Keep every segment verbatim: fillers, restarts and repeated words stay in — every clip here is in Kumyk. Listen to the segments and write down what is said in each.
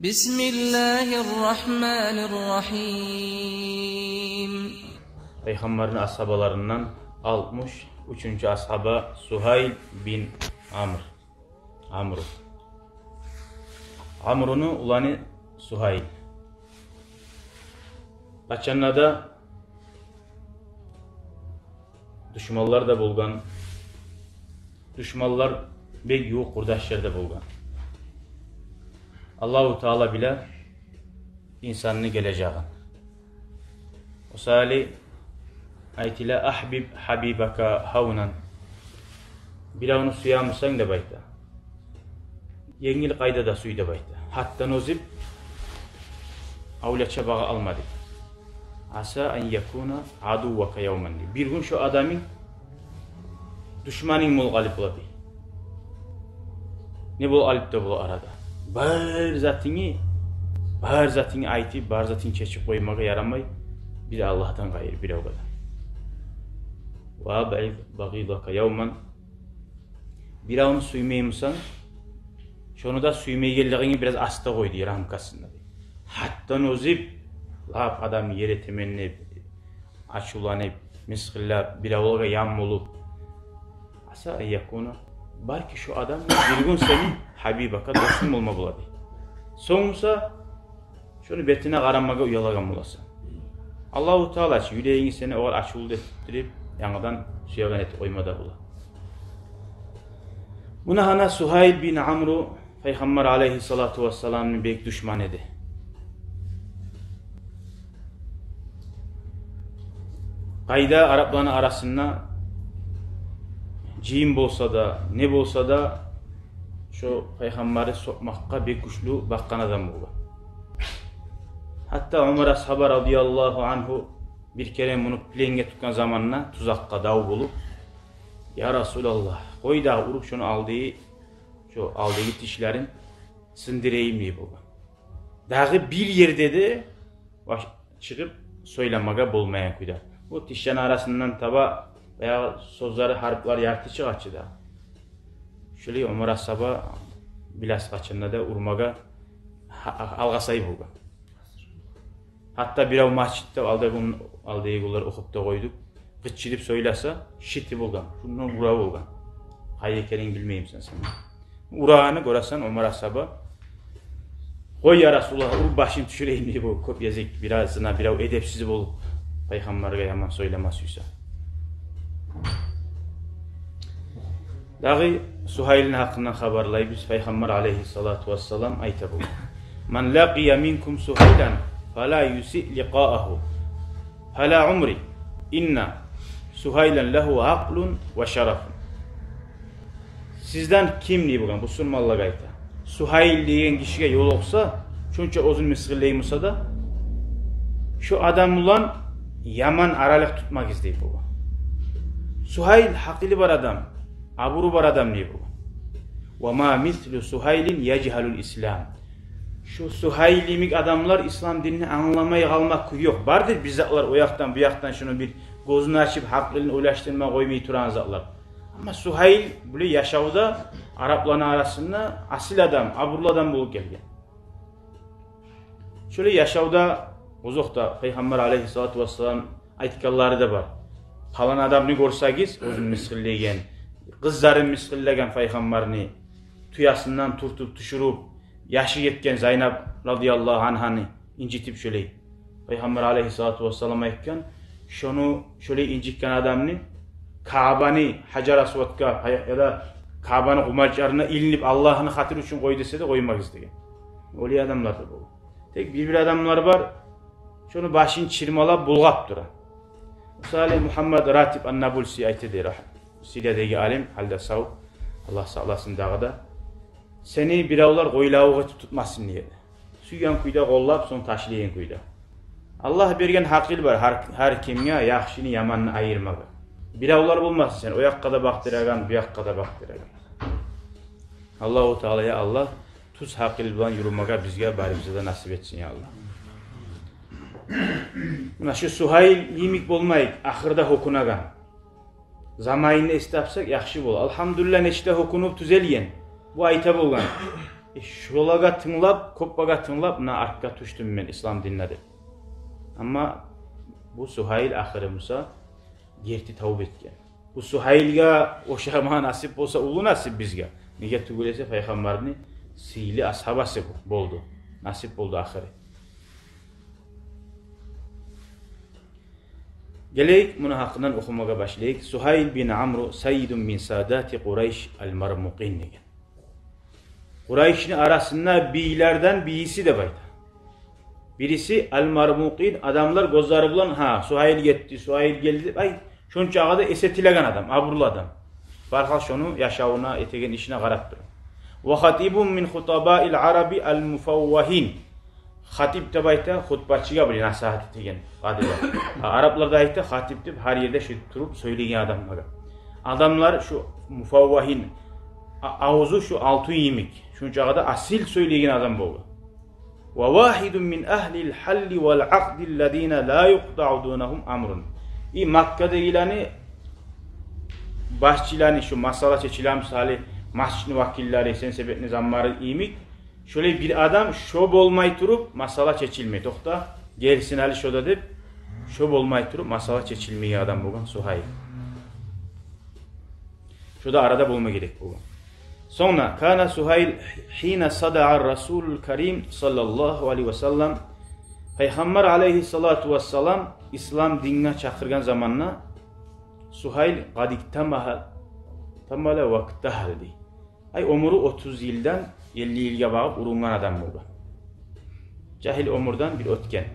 بسم الله الرحمن الرحيم. Пайхаммарны асгьабаларындан алтмыш уьчюнчю асгьаба Сугьайл бин Амр. Амру. Амруну уланы Сугьайл. Къачанда да душманлар да болгъан. Душманлар бек ювукъ къурдашлар да болгъан. Аллагьу Таала биле инсанны гележегин. О саялы айтыла: «Агьбиб гьабибака гьавнан». Биревню сюемисен деп айта, енгил къайдада сюй деп айта. Гьатдан озуп, авлияча багъа алма деп. «Аса ан якуна адуввака явман», — дей. Бир гюн шо адамынг душманынг болуп къалып бола дей. Не болуп къалып да бола арада. Бар затынгны, бар затынгны айтып, бар затынгны чечип къоймагъа ярамай бир Аллагьдан къайры биревге де. «Ва абгъид багъидака явман». Биревню сюймеймисен, шону да сюймейгенлигингни бираз аста къой дей, рамкасында дей. Гьатдан озуп, лап адамны ер этемен деп, ачувланып, мысгъыллап, биревлеге ян болуп. «Аса ан якуна», балики, шо адам бир гюн сени гьабибака, досунг болма бола дей. Сонг буса шону бетине къарамагъа уялагъан боласан. Аллагьу Таала чы юрегингни сени огъар ачувлу этип, янгыдан сюеген этип къойма да бола. Муна гьана Сугьайл бин Амру Пайхаммар алейгьиссалату вассаламны бек душманы эди. Къайда арапланы арасында жыйын болса да, не болса да, шо Пайхаммарны сёкмекге бек гючлю бакъгъан адам болгъан. Гьатта Умар асгьаба радияллагьу ангьу бир керен муну пленге тутгъан заманда, тузакъгъа дав болуп: «Я Расулаллагь, къой дагъы, уруп шону алдагъы, шо алдагъы тишлерин сындырайым», — дей болгъан. Дагъы бир ерде де баш чыгъып сёйлемеге болмайгъан кюйде. Бу тишлени арасындан таба баягъы сёзлери, гьарплар ярты чыгъа чы да. Шолай Умар асгьаба билас къачанда да урмагъа гьа-, алгъасай болгъан. Гьатта бирев межитде, алдагъы гюн, алдагъы гюнлер охуп да къойдукъ, къычырып сёйлесе, шиты болгъан, шундан ура болгъан. Къайда экенин билмеймисен сен. Урагъанны гёресен, Умар асгьаба: «Къой, я Расулаллагь, уруп башын тюшюрейим», — дей болгъан. Кёп гезик бираз зына, бирев эдепсиз болуп, Пайхаммаргъа яман сёйлеме сюйсе. Дагъы Сугьайлни гьакъындан хабарлайбыз. Пайхаммар алейгьиссалату вассалам айта болгъан: «Ман лакъия минкум Сугьайлан фала юсиъ ликъаагьу, фала умри, инна Сугьайлан лагьу акълун ва шарафун». Сизден ким, дей болгъан, бусурманлагъа айта, Сугьайл деген гишиге ёлукъса, шонча оьзюн мысгъыллай буса да, шо адам булан яман аралыкъ тутмагъыз, дей болгъан. Сугьайл гьакъылы бар адам, абуру бар адам, дей болгъан. «Ва ма мислу Сугьайлин яжгьалул ислам». Шо Сугьайл йимик адамлар ислам динни англамай къалмакъ ёкъ. Бардыр бир затлар, о якъдан, бу якъдан шону бир гёзюн ачып, гьакъылын ойлашдырма къоймай турагъан затлар. Амма Сугьайл булай яшавда арапланы арасында асил адам, абурлу адам болуп гелген. Шолай яшавда, озокъда, Пайхаммар алейгьиссалату вассалам айтгъанлары да бар. Палан адамны гёрсегиз, оьзюн мысгъыллайгъан, къызларын мысгъыллагъан Пайхаммарны, тюесинден тюртюп тюшюрюп, яшы етген Зайнап радияллагьу ангьаны инжитип шолай. Пайхаммар алейгьиссалату вассалам айтгъан: «Шону, шолай инжитген адамны Каабаны, Гьажар Асвадгъа, яда Каабаны къумачъарына илинип, Аллагьны хатири учун къой десе де, къоймагъыз», — деген. Олай адамлар да болгъан. Тек бир-бир адамлар бар, шону башын чырмалап, булгъап тура. Мисалы, Мугьаммад Ратиб ан-Набулси айта дей, рагь-, Сириядагъы алим, гьали де сав, Аллагь сакъласын дагъы да. Сени биревлер къойлавукъ этип тутмасын дей. Сюйген кюйде къоллап, сонг ташлайгъан кюйде. Аллагь берген гьакъыл бар гьар, гьар кимге яхшыны яманны айырмагъа. Биревлер болмасын сени о якъгъа да бакъдырагъан, бу якъгъа да бакъдырагъан. Аллагьу Таала, я Аллагь, тюз гьакъыл булан юрюмеге бизге, барыбызгъа да насип этсин, я Аллагь. Муна шу Сугьайл йимик болмайыкъ ахырда гьёкюнеген. Заманында эс тапсакъ, яхшы бола. Алгьамдулиллагь, нечик де гьёкюнюп тюзелген. Бу айта болгъан: Э, шолагъа тынглап, кёп багъа тынглап, муна артгъа тюшдюм мен ислам динине деп. Амма бу Сугьайл ахыры буса герти тавба этген. Бу Сугьайлгъа ошамагъа насип болса, уллу насип бизге. Неге тюгюл эсе, пайхаммарны сыйлы асгьабасы бу болду. Насип болду ахыры. Гелейик, муну гьакъындан охумагъа башлайыкъ. Сугьайл бин Амру саййидун мин садати Къурайш ал-Мармукъин деген. Къурайшны арасында бийлерден бириси деп айта. Бириси ал-Мармукъин, адамлар гёзлери булан, гьа, Сугьайл гетди, Сугьайл гелди деп, ай, шончагъа да эс этилеген адам, абурлу адам. Бархал шону яшавуна, этеген ишине къарап тура. Ва хатибун мин хутабаил араби ал-муфаввагьин. Хатиб деп айта хутбачыгъа, бир насигьат этеген къадиде. А, арапларда айта хатиб деп, гьар ерде шу туруп сёйлейген адамлагъа. Адамлар шу муфаввагьин, а, авзу шу алтын йимик. Шунчагъа да асил сёйлейген адам болгъан. Ва вагьидун мин агьлил гьалли вал акъди ллазина ла юкътаъу дунагьум амрун. И Маккадагъыланы башчыланы, шу масъала чечиле, мисали, межитни вакиллери, сен себепни заммары йимик, шолай бир адам, шо болмай туруп масъала чечилмей. Токъта, гелсин гьали шо да деп, шо болмай туруп масъала чечилмейген адам болгъан Сугьайл. Шо да арада болма герек болгъан. Сонг да, кана Сугьайл гьина садаъа Расулул Карим саллаллагьу алайгьи ва саллам, Пайхаммар алайгьиссалату вассалам ислам динге чакъыргъан заманда Сугьайл къад иктамала, тамала ва иктагьал дей. Ай, оьмюрю отуз йылдан элли йылгъа багъып урунгъан адам болгъан. Жагьил оьмюрден бир оьтген.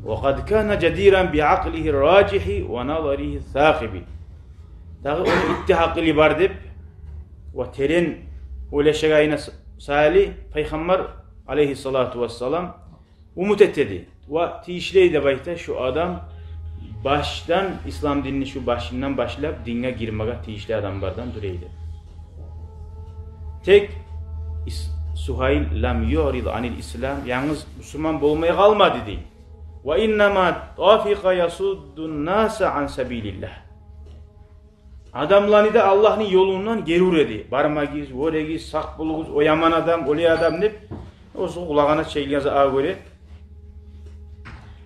Ва къад кана жадиран би акълигьи ражигьи ва назаригьи сакъиби. Дагъы ону итти гьакъылы бар деп ва терен ойлашагъанына с-, саялы Пайхаммар алайгьиссалату вассалам умут этеди. Ва тийишли деп айта, шу адам башдан, ислам динни шу башындан башлап динге гирмеге тийишли адамлардан дюр эди. Тек ис-, Сугьайл лам юърид анил ислам, янгыз бусурман болмай къалмады дей. Ва иннама тафикъа ясуддун наса ан сабилиллагь. Адамланы да Аллагьны ёлундан гери ура эди. Бармагъыз, оьрегиз, сакъ болугъуз, о яман адам, олай адам деп, оьзю къулагъына чегилген затгъа гёре.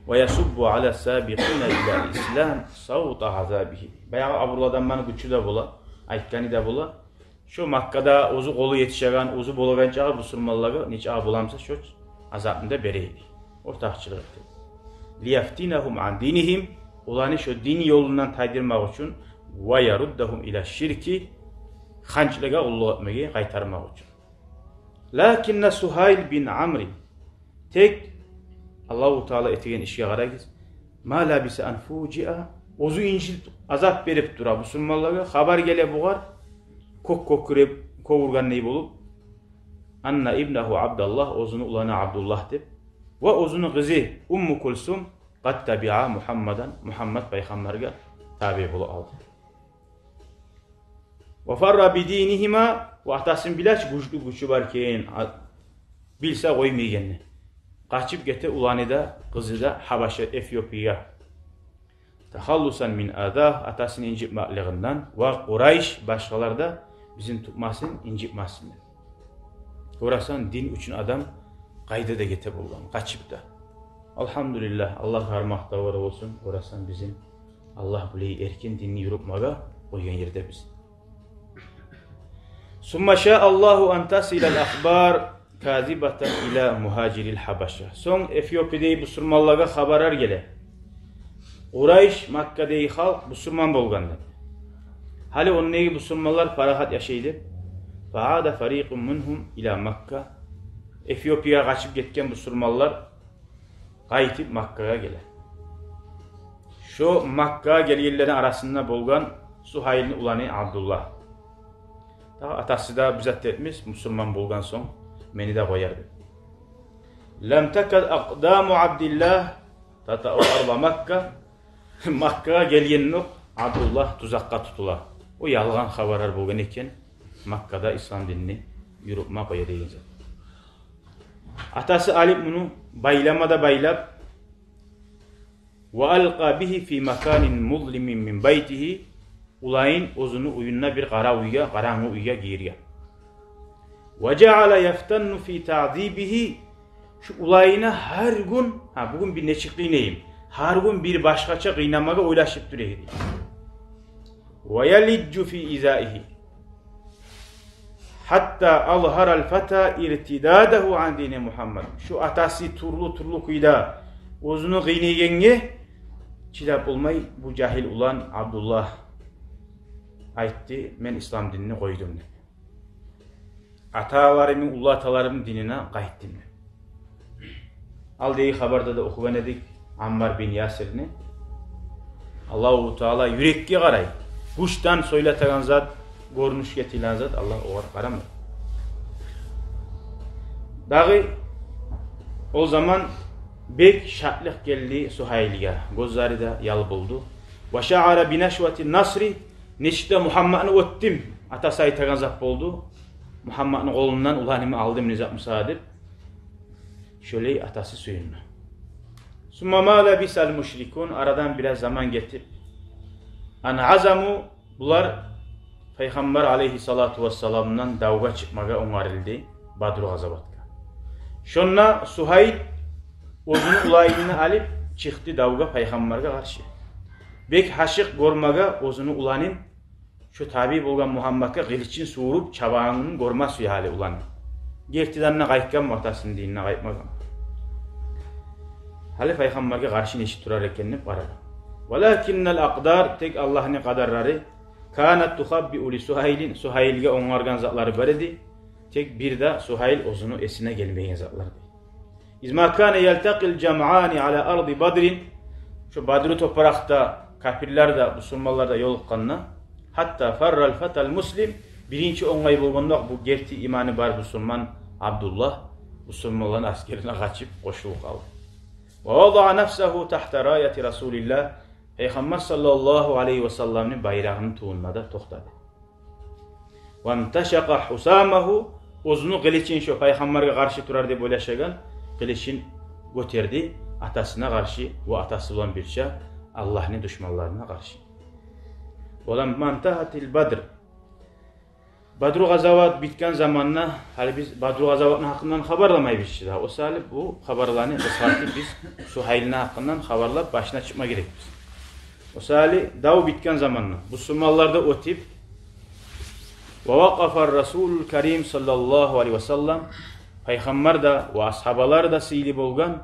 Ва ясуббу ала сабикъина илал ислам савта азабигьи. Баягъы абурлу адамланы гючю де бола, айтгъаны да бола. Шо Маккада оьзю къолу етишеген, оьзю болагъан чакъы бусурманлагъа нечакъы боламса, шо азапны да бере эди. Ортакъчылыкъ этди. Лияфтинагьум ан динигьим, оланы шо дин ёлундан тайдырмакъ учун, ва яруддагьум ила ширки, ханчлыкъгъа къуллукъ этмеге къайтармакъ учун. Лакинна Сугьайл бин Амри, тек Аллагьу Таала этеген ишге къарагъыз. Ма лабиса ан фужиа, оьзю инжит, азап берип тура бусурманлагъа, хабар геле бугъар, кёк кёкюреп, кёп ургъандай болуп, анна ибнагьу Абдаллагь, оьзюню уланы Абдуллагь деп, ва оьзюню къызы Умму Кулсум къад табиа Мугьаммадан, Мугьаммат пайхаммаргъа табиъ болуп алды. Ва фарра би динигьима, ва атасын биле чи гючлю гючю бар экен, а, билсе къоймай экенни. Къачып гете уланы да, къызы да Гьабаша, Эфиопиягъа. Тахаллусан мин азагь, атасын инжитмеклигинден, ва Къурайш, башгъалар да бизин тутмасын, инжитмесин деп. Гёресен, дин учун адам къайда да гете болгъан, къачып да. Алгьамдулиллагь, Аллагьгъа макътавлар болсун, гёресен, бизин Аллагь булай эркин динни юрютмеге къойгъан ерде бизин. Сумма шаа Аллагьу ан тасила ал-ахбар казибатан ила мугьажирил Гьабаша. Сонг Эфиопиядагъы бусурманлагъа хабарлар геле. Къурайш, Маккадагъы халкъ бусурман болгъан деп. Гьали ондагъы бусурманлар парахат яшай деп. Фаада фарикъун мингьум ила Макка. Эфиопиягъа къачып гетген бусурманлар къайтып Маккагъа геле. Шо Маккагъа гелгенлени арасында болгъан Сугьайлны уланы Абдуллагь. Дагъы атасы да бир зат этмес, бусурман болгъан сонг мени де къояр деп. Лам такад акъдаму Абдиллагь татаъу арда Макка. Маккагъа гелгенокъ Абдуллагь тузакъгъа тутула. О ялгъан хабарлар болгъан экен, Маккада ислам динни юрютме къоя деген зат. Атасы алып муну байлама да байлап, ва алкъа бигьи фи маканин музлимин мин байтигьи, уланын оьзюню уьюнде бир къара уьйге, къарангы уьйге гийирген. Ва жаала яфтанну фи таъзибигьи. Шу уланын гьар гюн, гьа, бугюн бир нечик къыйнайым, гьар гюн бир башгъача къыйнамагъа ойлашып тура эди. Ва ялижжу фи изаигьи. Гьатта азгьарал фата иртидадагьу ан дини Мугьаммад. Шу атасы тюрлю-тюрлю кюйде оьзюн къыйнайгъангъа чыдап болмай, бу жагьил улан Абдуллагь айтды: «Мен ислам динни къойдум», — деп. «Аталарымны, уллу аталарымны динине къайтдым», — деп. Алдагъы хабарда да охугъан эдик Аммар бин Ясирни. Аллагьу Таала юрекге къарай. Гючден сёйлетеген зат, гёрюнюшге этилеген зат, Аллагь огъар къарамай. Дагъы ол заман бек шатлыкъ гелди Сугьайлге. Гёзлери де ял болду. Ва шаъара би нашвати насри. Нечик де Мугьаммадны оьтдюм, атасы айтагъан зат болду. Мугьаммадны къолундан уланымны алдым, не зат буса деп. Шолай атасы сююндю. Сумма ма лабисал мушрикун, арадан бираз заман гетип, ан азаму, булар Пайхаммар алайгьиссалату вассаламдан давгъа чыкъмагъа онгарылды, Бадру къазаватгъа. Шонда Сугьайл оьзюню уланын алып чыкъды давгъа Пайхаммаргъа къаршы. Бек гьашыкъ гёрмеге оьзюню уланын, шо табий болгъан Мугьаммадгъа къылычын сувуруп чабагъанын гёрме сюе гьали уланы. Гертиден де къайтгъанмы, атасыны динине къайтмагъан. Гьали Пайхаммаргъа къаршы нечик турар экен деп къарагъан. Валакиннал акъдар, тек Аллагьны къадарлары, канат тухаббиу ли Сугьайлин, Сугьайлге онгаргъан затлары бар эди. Тек бир де Сугьайл оьзюню эсине гелмеген затлар эди. Из ма кана ялтакъил жамъани ала арди Бадрин, шо Бадру топуракъда капирлер де, бусурманлар да ёлукъгъанда, гьатта фаррал фатал муслим, биринчи онгай болгъанда, бу герти иманы бар бусурман Абдуллагь бусурманланы асгерине къачып къошулуп къалды. Ва вадаа нафсагьу тагьта раяти Расулиллагь, Пайхаммар саллаллагьу алайгьи васалламны байрагъыны тюбюнде де токътады. Ванташакъа гьусамагьу, оьзюню къылычын, шо Пайхаммаргъа къаршы турар деп ойлашагъан къылычын гётерди атасына къаршы ва атасы булан бирче Аллагьны душманларына къаршы. Валамма интагьатил Бадр. Бадру къазават битген заманда, гьали биз Бадру къазаватны гьакъындан хабарламайбыз чы да. О саялы бу хабарланы къысгъартып биз Сугьайлны гьакъындан хабарлап башына чыкъма герекбиз. О саялы дав битген заманда, бусурманлар да оьтюп, ва вакъафар Расулул Карим саллаллагьу алайгьи васаллам, Пайхаммар да ва асгьабалар да сыйлы болгъан,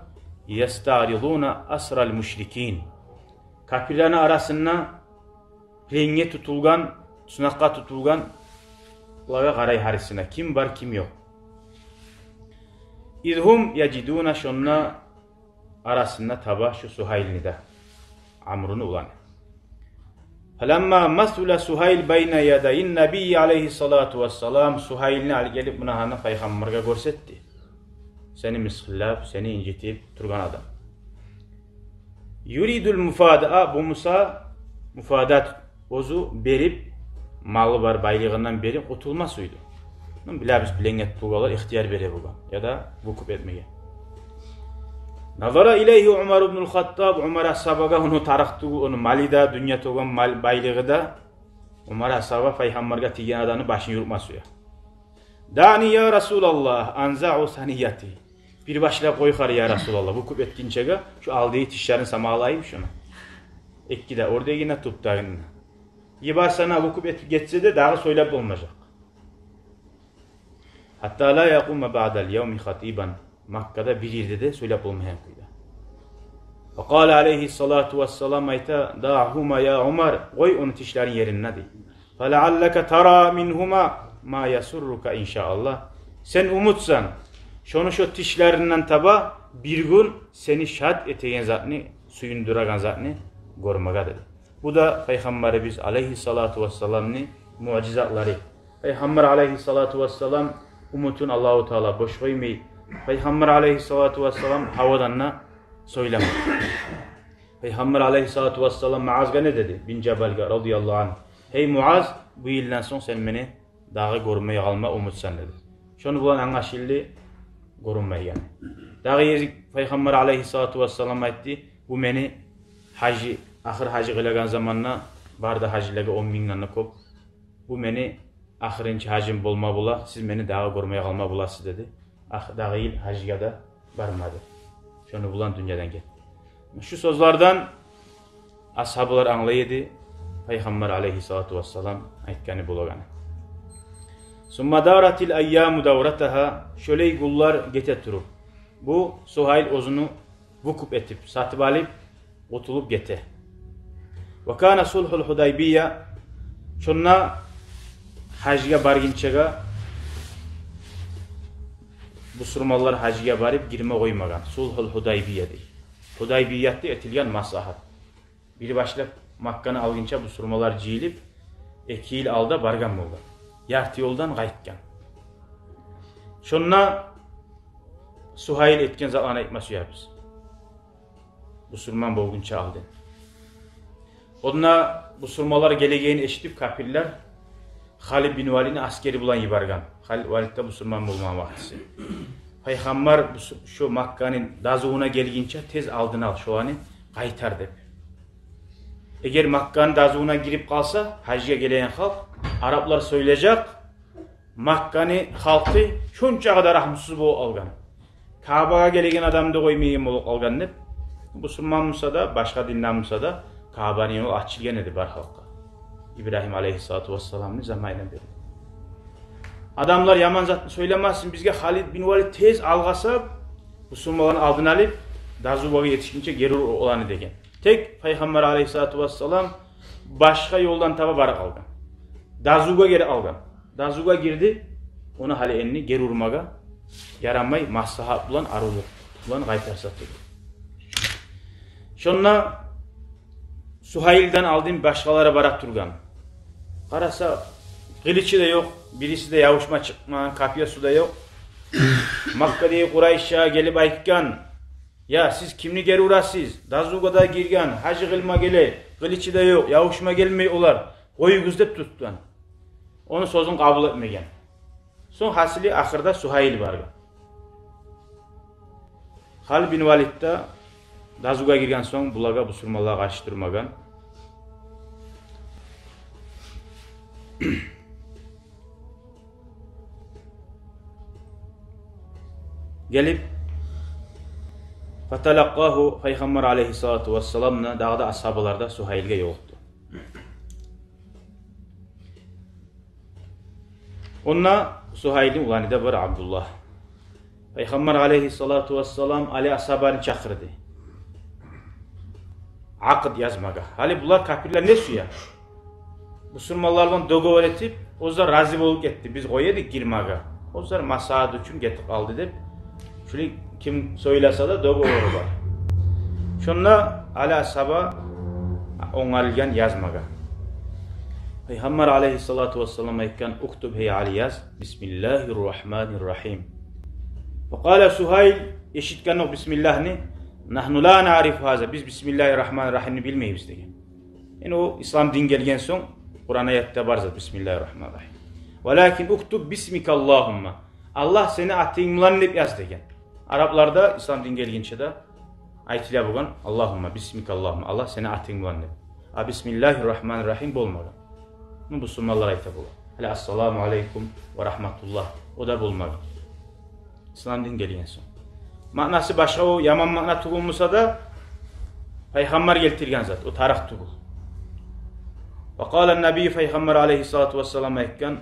ястаъридуна асрал мушрикин. Капирлени арасында пленге тутулгъан, туснакъгъа тутулгъанлагъа къарай гьарисине, ким бар, ким ёкъ. Из гьум яжидуна, шонда арасында таба шу Сугьайлны да, Амруну уланы. Фаламма масула Сугьайл байна ядай ннабий алайгьиссалату вассалам, Сугьайлны алып гелип муна гьана Пайхаммаргъа гёрсетди. Сени мысгъыллап, сени инжитип тургъан адам. Юридул муфадаа, бу буса муфадат, оьзю берип, малы бар, байлыгъындан берип къутулма сюйдю. Ну, билебиз, пленге тутулгъанлагъа ихтияр бере болгъан, яда вукуп этмеге. Назара илайгьи Умар ибнул Хаттаб, Умар асгьабагъа ону тарыкъ тюгюл, ону малы да, дюнья тёгюн мал, байлыгъы да, Умар асгьаба Пайхаммаргъа тийген адамны башын юрютме сюе. Даъни я Расулаллагь анзаъу санияти. Бир башлап къой гьари, я Расулаллагь, вукуп этгинчеге шу алдагъы тишлерин сама алайым шуну. Эки де, оьрдегин де, тюпдегин де. Йиберсенг, вукуп этип гетсе де, дагъы сёйлеп болмажакъ. Гьатта ла якъума баъдал явми хатибан. Маккада бир ерде де сёйлеп болмайгъан кюйде. Ва къала алайгьиссалату вассалам, айта: даъгьума я Умар, къой ону тишлерин еринде, дей. Фалаъаллака тара мингьума ма ясуррука иншааллагь. Сен умутсан, шону шо тишлеринден таба бир гюн сени шат этеген затны, сююндюреген затны гёрмеге, деди. Бу да Пайхаммарыбыз алайгьиссалату вассаламны муъжизатлары. Пайхаммар алайгьиссалату вассалам умутун Аллагьу Таала бош къоймай. Пайхаммар алайгьиссалату вассалам гьавадан да сёйлемей. Пайхаммар алайгьиссалату вассалам Муазгъа не деди? Бин Жабалгъа радияллагьу ангь: «Гьей Муаз, бу йылдан сонг сен мени дагъы гёрмей къалма умутсан», — деди. Шону булан англашылды, гёрюнмейген. Дагъы гезик Пайхаммар алайгьиссалату вассалам айтды: «Бу мени гьажи, ахыр гьажи къылагъан заманда, бары да гьажилагъа он мингден де кёп, бу мени ахырынчы гьажым болма бола, сиз мени дагъы гёрмей къалма боласыз», — деди. Ах-, дагъы йыл гьажгъа да бармады. Шону булан дюньядан гетди. Шу сёзлерден асгьабалар англай эди Пайхаммар алейгьиссалату вассалам айтгъаны болагъаны. «Сумма даратил айяму давратагьа», шолай гюнлер гете туруп, бу Сугьайл оьзюню выкуп этип, сатып алып, къутулуп гете. «Ва кана сулгьул Гьудайбия», шонда гьажгъа баргъынчагъа бусурманлар гьажгъа барып гирме къоймагъан. Сулгьул Гьудайбия дей. Гьудайбиятда этилген маслагьат. Бир башлап Макканы алгъынча бусурманлар жыйылып, эки йыл алда баргъан болгъан. Ярты ёлдан къайтгъан. Шонда Сугьайл этген затланы айтма сюебиз. Бусурман болгъунча алдын. Онда бусурманлар гелегенин эшитип капирлер, Халид бин Валидни асгери булан йиберген. Халид Валид де бусурман болмагъан вакътиси. Пайхаммар бусу-, шо Макканы дазувуна гелгинче тез алдын ал, шоланы къайтар деп. Эгер Макканы дазувуна гирип къалса, гьажгъа гелеген халкъ, араплар сёйлежек, Макканы халкъы шонча къадар рагьмусуз болуп алгъан. Каабагъа гелеген адамны да къоймайгъан болуп къалгъан деп. Бусурман буса да, башгъа динден буса да, Каабаны ёлу ачылгъан эди бар халкъгъа. Ибрагьим алейгьиссалату вассаламны заманындан берли. Адамлар яман затны сёйлемесин, бизге Халид бин Валид тез алгъасап, бусурманланы алдын алып, дазувагъа етишгинче гери ур оланы деген. Тек Пайхаммар алейгьиссалату вассалам башгъа ёлдан таба барып къалгъан. Дазувгъа гирип къалгъан. Дазувгъа гирди, ону гьали энни гери урмагъа ярамай, маслагьат булан, арувлукъ булан къайтарса деген. Шонда Сугьайлдан алдын башгъалары бара тургъан. Къараса, къылычы да ёкъ, бириси де ябушма чыкъмагъан, копьёсу да ёкъ. Маккадагъы Къурайшгъа гелип айтгъан: «Я, сиз кимни гери урасыз? Дазувгъа да гирген, гьажы къылма геле, къылычы да ёкъ, ябушма гелмей олар, къоюгъуз», — деп тутгъан. Ону сёзюн къабул этмеген. Сонг гьасили ахырда Сугьайл баргъан. Халид бин Валид де дазувгъа гирген сонг булагъа, бусурманлагъа къаршы турмагъан. Гелип, фаталакъагьу, Пайхаммар алейгьиссалату вассаламны, дагъы да асгьабалар да Сугьайлгъа ёлукъду. Онда Сугьайлны уланы да бар, Абдуллагь. Пайхаммар алейгьиссалату вассалам гьали асгьабаны чакъырды акъд язмагъа. Гьали булар, капирлер, не сюе? Бусурманлар булан договор этип, оьзлер рази болуп гетди, биз къоя эдик гирмеге, оьзлер маслагьат учун гетип къалды деп. Шулай ким сёйлесе де, договору бар. Шонда гьали асгьаба онгарылгъан язмагъа. Пайхаммар алейгьиссалату вассалам айтгъан: «Уктуб, гьей Али, яз: Бисмиллагьир рагьманир рагьим». Факъала Сугьайл, эшитгенокъ бисмиллагьны: «Нагьну ла наърифу гьаза, биз бисмиллагьир рагьманир рагьимни билмейбиз», — деген. Энни о ислам дин гелген сонг Къуран аятда бар зат, бисмиллагьир рагьманир рагьим. «Валакин уктуб бисмика Аллагьумма, Аллагь, сени атынг булан деп яз», — деген. Арапларда ислам дин гелгинче де айтыла болгъан: «Аллагьумма, бисмика Аллагьумма, Аллагь, сени атынг булан» деп. А бисмиллагьир рагьманир рагьим болмагъан. Муну бусурманлар айта бола. Гьали ассаламу алейкум ва рагьматуллагь, о да болмагъан ислам дин гелген сонг. Маънасы башгъа, о яман маъна тюгюл буса да, Пайхаммар гелтирген зат, о тарыкъ тюгюл. Ва къала набий, Пайхаммар алейгьиссалату вассалам айтгъан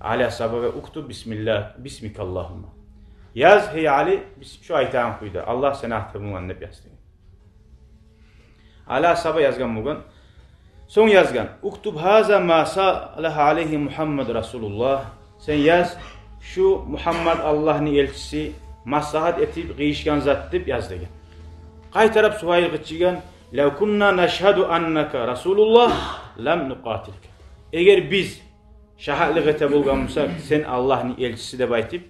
Али асгьабагъа: «Уктуб бисмиллагь, бисмика Аллагьумма. Яз, гьей Али, бис-, шу айтагъан кюйде, Аллагь, сени атынг булан деп яз», — деген. Али асгьаба язгъан болгъан. Сонг язгъан: «Уктуб гьаза ма салагьа алейгьи Мугьаммад расулуллагь. Сен яз, шу Мугьаммад Аллагьны элчиси маслагьат этип къыйышгъан зат деп яз», — деген. Къайтарып Сугьайл къычыргъан: «Лав кунна нашгьаду аннака расулуллагь, лам нукъатилка. Эгер биз шагьатлыкъ эте болгъан бусакъ, сен Аллагьны элчиси деп айтып,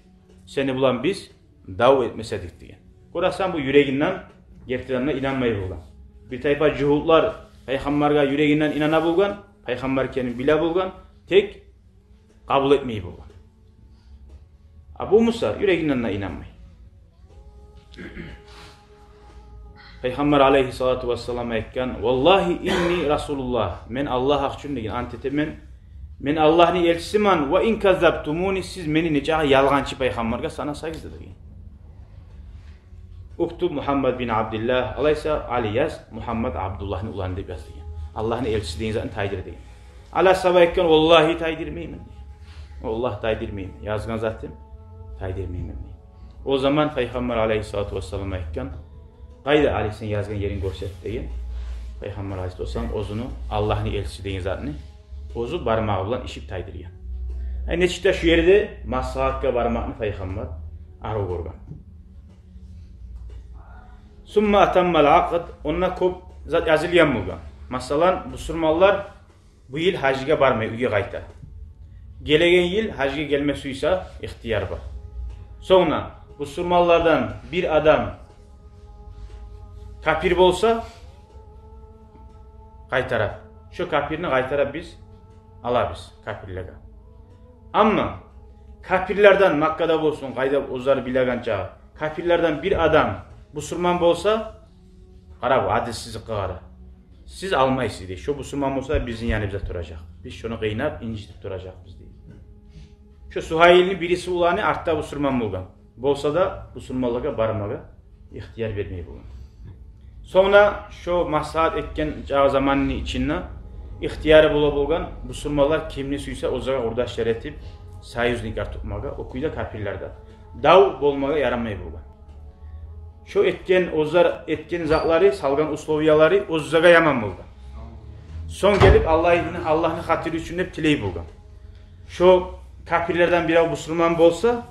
сени булан биз дав этмес эдик», — деген. Гёресен, бу юрегинден гертиден де инанмай болгъан. Бир тайпа жугьутлар Пайхаммаргъа юрегинден инана болгъан, Пайхаммар экенин биле болгъан, тек къабул этмей болгъан. А бу буса юрегинден де инанмай. Пайхаммар алейгьиссалату вассалам айтгъан: «Валлагьи инни расулуллагь. Мен Аллагь гьакъ учун, — деген, — ант этемен, Мен Аллагьны элчисимен, ва ин каззабтумуни, сиз мени нечакъы ялгъанчы пайхаммаргъа санасагъыз да, деген. Уктуб Мугьаммад бин Абдиллагь, алайса Али яз, Мугьаммад Абдуллагьны уланы деп яз, деген. Аллагьны элчиси деген затны тайдыр, деген. Али асгьаба айтгъан: «Валлагьи, тайдырмайман», – деген. «Валлагь, тайдырмайман. Язгъан затым, тайдырмайман», – деген. О заман Пайхаммар алайгьиссалату вассалам айтгъан: «Къайда Али, сен язгъан еринг гёрсет», – деген. Пайхаммар алайгьиссалату вассалам оьзюню Аллагьны элчиси деген затны оьзю бармагъы булан ишип тайдыргъан. Ай, нечик де шу ерде маслагьатгъа бармакъны Пайхаммар арив гёрген. Сумма атаммал акъд, онда кёп зат язылгъан болгъан. Масала, бусурманлар бу йыл гьажгъа бармай, уьйге къайта. Гелеген йыл гьажгъа гелме сюйсе, ихтияр бар. Сонг бусурманлардан бир адам капир болса, къайтарабыз. Шо капирни къайтарып биз алабыз капирлеге. Амма капирлерден, Маккада болсун, къайда оьзлер билеген чакъы, капирлерден бир адам бусурман болса, къара, бу адилсизликге къара. Сиз алмайсыз, дей. Шо бусурман болса, бизин яныбызда туражакъ. Биз шону къыйнап, инжитип туражакъбыз, дей. Шо Сугьайлни бириси уланы артда бусурман болгъан. Болса да, бусурманлагъа бармагъа ихтияр бермей болгъан. Сонг шо маслагьат этген чакъы заманны ичинде ихтияры бола болгъан бусурманлар кимни сюйсе оьзлеге къурдашлар этип, союзниклер тутмагъа, о кюйде капирлер де. Дав болмагъа ярамай болгъан. Шо этген, оьзлер этген затлары, салгъан условиялары оьзлеге яман болгъан. Сонг гелип Аллагьны, Аллагьны хатири учун деп тилей болгъан. Шо капирлерден бирев бусурман болса,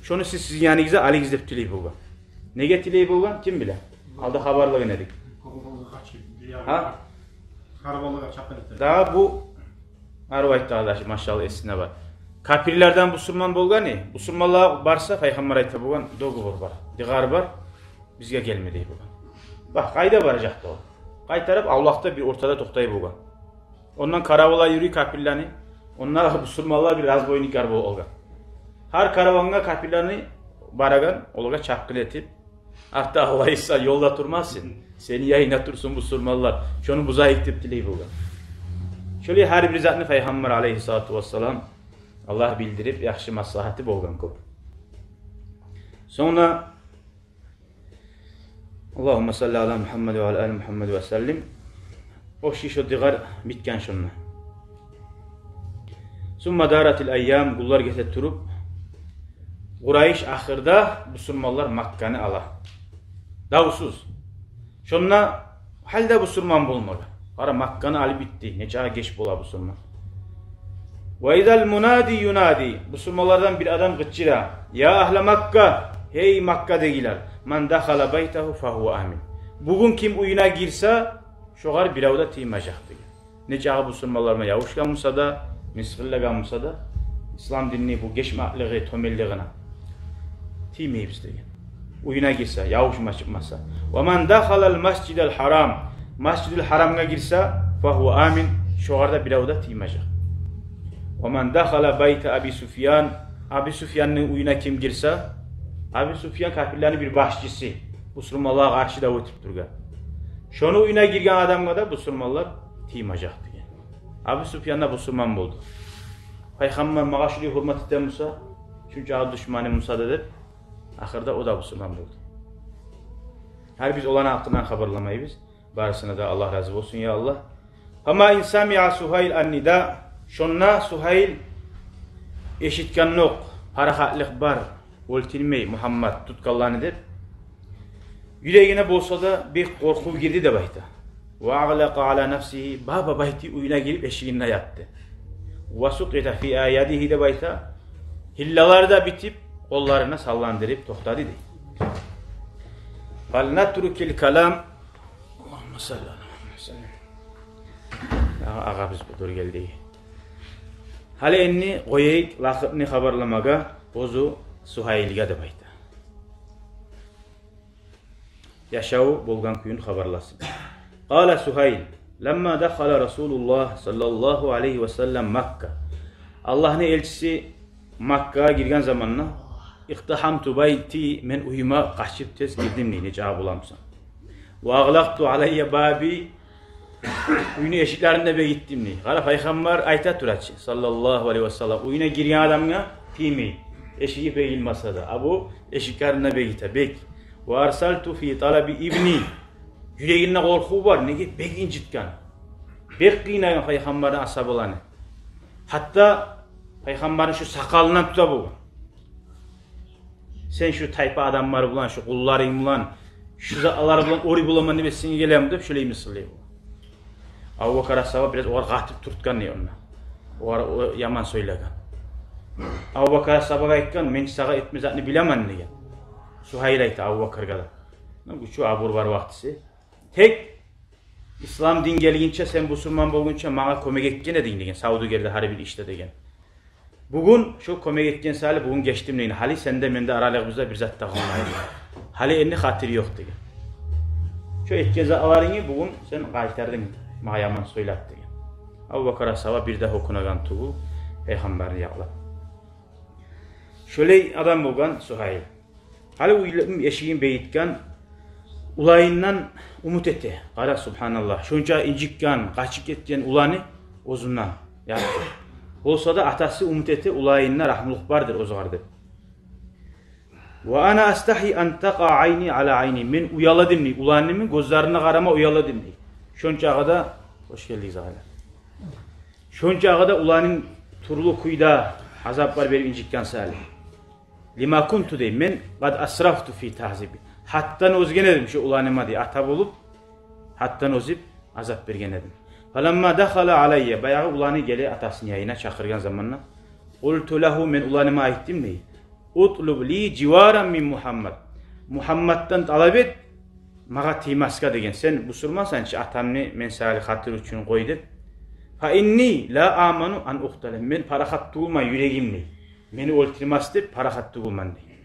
шону сиз сизин яныгъызгъа алыгъыз деп тилей болгъан. Неге тилей болгъан, ким биле? Алда хабарлагъан эдик. Караваллагъа чапгъан эди. Дагъы бу арив айтды, къардашым, машалла, эсинде бар. Капирлерден бусурман болгъаны, бусурманлагъа барса, Пайхаммар айта болгъан: «Договор бар, дыгъар бар, бизге гелме», – дей болгъан. Бакъ, къайда баражакъ да о? Къайтарып, авлакъда бир ортада токътай болгъан. Ондан каравуллар юрюй капирлени, онда бусурманлар бир разбойниклер болуп алгъан. Гьар каравангъа капирлени барагъан, олагъа чапгъын этип, артда Аллагь эсе ёлда турмасын, сени янынга турсун бусурманлар, шону бузайыкъ деп тилей болгъан. Шолай гьар бир затны Пайхаммар алайгьиссалату вассалам Аллагь билдирип, яхшы маслагьаты болгъан кёп. Сонг Аллагьумма салли ала Мугьаммад ва ала али Мугьаммад ва саллим. О ши шо дыгъар битген шонда. Сумма даратил айям, гюнлер гете туруп, Къурайш ахырда бусурманлар Макканы ала. Давсуз. Шонда гьали де бусурман болмагъа. Къара, Макканы алып битди. Нечакъы геч бола бусурман. Ва изал мунади юнади, бусурманлардан бир адам къычыра: «Я агьла Макка, гьей Маккадагъылар, ман дахала байтагьу фагьува амин. Бугюн ким уьюне гирсе, шогъар бирев де тиймежек», – деген. Нечакъы бусурманлар булан ябушгъан буса да, мысгъыллагъан буса да, ислам динни бу гечмеклиги, тёбенлигине тиймейбиз деген. Уьюне гирсе, ябушма чыкъмаса. Ва ман дахалал масжидал гьарам, Масжидул Гьарамгъа гирсе, фагьува амин, шогъар да бирев де тиймежек. Ва ман дахала байта Аби Суфьян, Аби Суфьянны уьюне ким гирсе, Аби Суфьян капирлени бир башчысы, бусурманлагъа къаршы дав этип тургъан. Шону уьюне гирген адамгъа да бусурманлар тиймежек деген. Аби Суфьян да бусурман болду. Пайхаммар магъа шулай гьюрмет этген буса, шунчакъы душманым буса да деп, ахырда о да бусурман болду. Гьали биз оланы гьакъындан хабарламайбыз. Барысына да Аллагь рази болсун, я Аллагь. Фама ин самиа Сугьайл ан-нида. Шонда Сугьайл эшитгендокъ, парахатлыкъ бар, оьлтюрмей Мугьаммат тутгъанланы деп, юрегине болса да бир къоркъув гирди деп айта. Ва агълакъа ала нафсигьи, баба байти уьюне гирип эшигин де япды. Ва сукъита фи аядигьи деп айта. Гьиллалары да битип, къолларын салландырып токътады дей. Фалнатрукил калам. Аллагьумма салли ала Мугьаммад ва саллим. Агъа, агъа, биз бу дур гелди. Гьали энни къояйыкъ лакъыпны хабарламагъа, оьзю Сугьайлге деп айта. Яшаву болгъан кюйюн хабарласын. Къала Сугьайл, ламма дахала Расулуллагь саллаллагьу алайгьи ва саллам Макка. Аллагьны элчиси Маккагъа гирген заманда, ихтагьамту байти, мен уьюме къачып тез гирдим дей, нечакъы боламсан. Ва агълакъту алаййа баби, Уьйню эшиклерин де бегитдим дей. Къара, пайхаммар айта тура чы, саллаллагьу алайгьи ва саллам, уьйюне гирген адамгъа тиймей, эшиги бегилмесе де. А бу эшиклерин де бегите, бек. Ва арсалту фи талаби ибни. Юрегинде къоркъув бар, неге, бек инжитген, бек къыйнагъан пайхаммарны асгьабаланы. Гьатта пайхаммарны шу сакъалындан тута болгъан. Сен шу тайпа адамлар булан, шу къулларынг булан, шу затлар булан оьрюй боламан деп эсинге гелеми деп, шолай мысгъыллай болгъан. Абубакар асгьаба бираз огъар къатып туртгъан дей онда. Огъар о яман сёйлеген. Абубакар асгьабагъа айтгъан: «Мен сагъа этме затны билемен», – деген. Сугьайл айта Абубакаргъа да: «Гючю, абур бар вакътиси. Тек ислам дин гелгинче, сен бусурман болгъунча магъа кёмек этген эдинг, – деген, – савдюгерде, гьар бир ишде, – деген. – Бугюн шо кёмек этген саялы бугюн гечдим, – деген. – Гьали сенде, менде аралыгъыбызда бир зат да къалмай. Гьали энни хатири ёкъ, – деген. – Шо этген затларынгны бугюн сен къайтардынг магъа яман сёйлеп», – деген. Абубакар асгьаба бир де гьёкюнеген тюгюл, пайхаммарны якълап. Шолай адам болгъан Сугьайл. Гьали уьйню эшигин бегитген, уланындан умут эте. Къара, субгьаналлагь, шонча инжитген, къачып гетген уланы оьзюнден яхшы. Болса да атасы умут эте, уланында рагьмулукъ бардыр оьзюгер деп. «Ва ана астагьйи ан такъа айни ала айни». Мен уяла эдим дей, уланымны гёзлерине къарама уяла эдим дей. Шончагъы да, хош гелдигиз, агъайлар. Шончагъы да уланым тюрлю кюйде азаплар берип инжитген саялы. «Лима кунту», – дей, – «мен къад асрафту фи таъзиби». Гьаддан озген эдим шо уланыма дей, ата болуп, гьаддан озуп азап берген эдим. «Фаламма дахала алайя», баягъы уланы геле атасыны янына чакъыргъан заманда, «къулту лагьу», мен уланыма айтдым дей: «Утлуб ли живаран мин Мугьаммад». Мугьаммаддан талап эт, магъа тиймесге деген. Сен бусурмансан чы, атамны мен саялы хатир учун къой деп. «Фа инни ла аману ан укътала». Мен парахат тюгюлмен, юрегим дей, мени оьлтюрмес деп парахат тюгюлмен дей.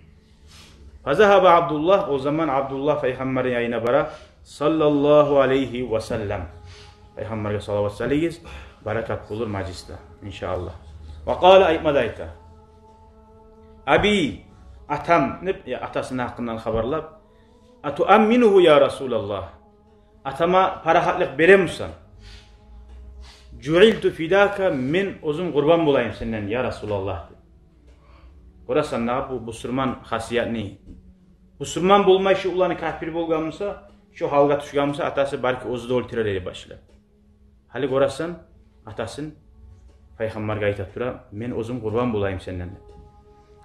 Фазагьаба Абдуллагь, о заман Абдуллагь пайхаммарны янына бара, саллаллагьу алайгьи ва саллам. Пайхаммаргъа салават салыгъыз, баракат болур мажлисде, иншааллагь. Ва къала, айтма да айта: «Аби», атам деп, я, атасыны гьакъындан хабарлап, «атуамминугьу, я Расулаллагь? Атама парахатлыкъ беремисен?» «Жуъилту фидака», мен оьзюм къурбан болайым сенден, я Расулаллагь, деп. Гёресен дагъы бу бусурман хасиятны. Бусурман болмай шо уланы капир болгъан буса, шо гьалгъа тюшген буса, атасы балики оьзю де оьлтюрер эди башлап. Гьали гёресен, атасын пайхаммаргъа айта тура: «Мен оьзюм къурбан болайым сенден», – деп.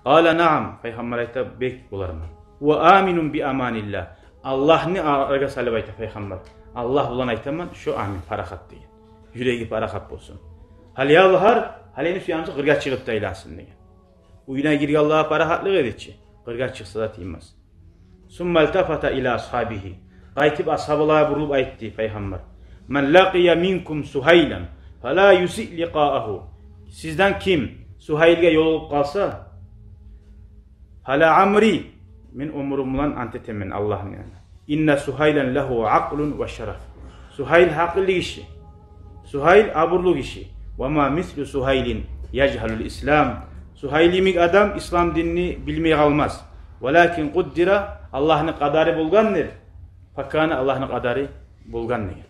Къала: «Наам», пайхаммар айта: «Бек боларман». «Ва аминун би аманиллагь». Аллагьны арагъа салып айта пайхаммар: «Аллагь булан айтаман, шо амин, парахат», – деген. Юреги парахат болсун. «Гьал язгьар», гьали энни сюе буса къыргъа чыгъып да айлансын деген. Уьюне гиргенлеге парахатлыкъ эди чи, къыргъа чыкъса да тиймес. «Сумма илтафата ила асгьабигьи». Къайтып асгьабалагъа бурулуп айтды пайхаммар: «Ман лакъия минкум Сугьайлан фала юсиъ ликъаагьу». Сизден ким Сугьайлге ёлугъуп къалса, «Фала амри», мен оьмюрюм булан ант этемен Аллагьны янына. «Инна Сугьайлан лагьу акълун ва шараф». Сугьайл гьакъыллы гиши. Сугьайл абурлу гиши. «Ва ма мислу Сугьайлин яжгьалул ислам». Сугьайл йимик адам ислам динни билмей къалмас. «Валакин къуддира», Аллагьны къадары болгъандыр. «Факана», Аллагьны къадары болгъан деген.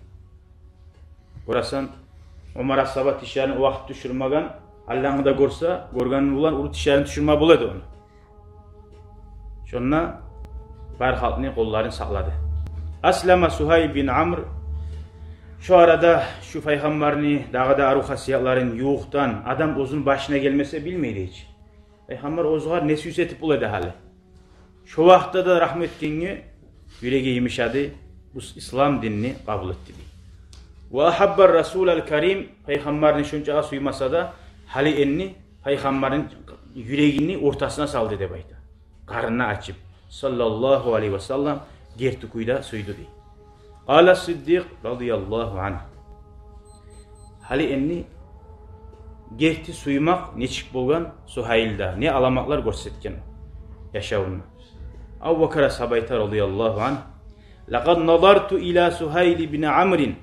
Гёресен, Омар асгьаба тишлерин о вакъти тюшюрмеген, аллангъы да гёрсе, гёргени булан уру тишлерин тюшюрме бола эди ону. Шонда бар халкъны къолларын сакълады. Аслама Сугьайл бин Амр. Шо арада шу пайхаммарны дагъы да арив хасиятларын ювукъдан, адам оьзюню башына гелмесе билмейди гьеч. Пайхаммар оьзюгер не сюйсе этип бола эди гьали. Шо вакътиде де рагьму этгенге юреги йымышады, бу ислам динни къабул этди дей. Ва агьаббар расулал карим, пайхаммарны шончакъы сюймесе де, гьали энни пайхаммарны юрегини ортасына салды деп айта. Къарнына ачып, саллаллагьу алайгьи ва саллам, герти кюйде сюйдю дей. Къала Сиддикъ радияллагьу ангь. Гьали энни герти сюймек нечик болгъан Сугьайлда, не аламатлар гёрсетген яшавунда. Абубакар асгьаба айта радияллагьу ангь: «Лакъад назарту ила Сугьайл ибн Амрин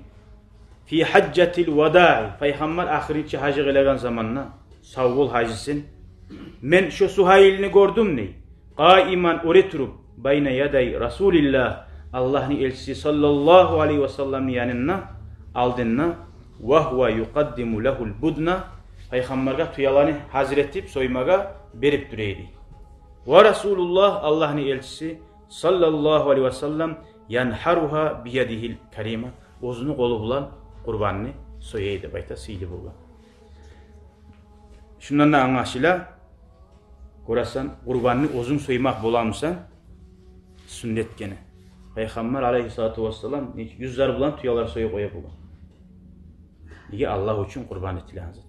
фи гьажжатил вадаъ». Пайхаммар ахырынчы гьажы къылагъан заманда, сав бол гьажысын, мен шо Сугьайлны гёрдюм дей. Къаиман, оьре туруп, байна ядай Расулиллагь, Аллагьны элчиси саллаллагьу алайгьи ва салламны янында, алдында, ва гьува юкъаддиму лагьул будна, пайхаммаргъа тюелени гьазир этип, соймагъа берип тура эди. Ва Расулуллагь, Аллагьны элчиси, саллаллагьу алайгьи ва саллам, янхаругьа биядигьил карима, оьзюню къолу булан къурбанны соя эди деп айта, сыйлы болгъан. Шундан да англашыла, гёресен, къурбанны оьзюнг соймакъ боламысан, сюннет экени. Пайхаммар алайгьиссалату вассалам нече юзлер булан тюелер союп къоя болгъан. Неге? Аллагь учун къурбан этилеген зат.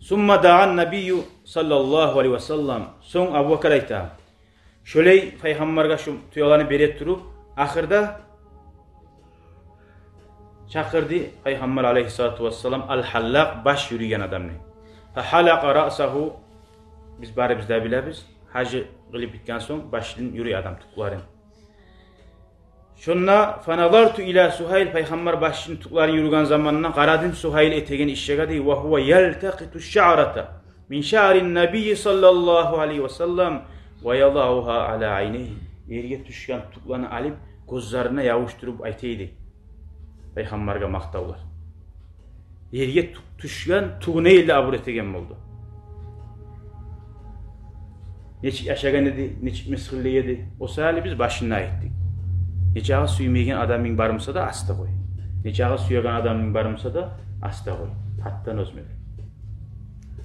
Сумма дагъа набийю саллаллагьу алайгьи ва саллам. Сонг Абубакар айта, шолай пайхаммаргъа шу тюелени бере туруп, ахырда чакъырды пайхаммар алайгьиссалату вассалам ал-гьаллакъ, баш юрюйген адамны. Фагьалакъа раъсагьу, биз барыбыз да билебиз, гьажи къылып битген сонг башын юрюй адам, тюклерин. Шонда фаназарту ила Сугьайл, пайхаммар башын, тюклерин юрюйген заманда къарадым Сугьайл этеген ишге дей, ва гьува ялтакъиту шаърата мин шаърин набийи саллаллагьу алайгьи ва саллам ва ядаугьа ала айнайгьи. Ерге тюшген тюклени алып, гёзлерине ябушдуруп айта эди пайхаммаргъа макътавлар. Ерге тю-, тюшген тюгню эле абур этеген болду. Нечик яшагъан эди, нечик мысгъыллай эди. О саялы биз башында айтдыкъ. Нечакъы сюймейген адамынг бар буса да, аста къой. Нечакъы сюеген адамынг бар буса да, аста къой. Гьатдан озмай.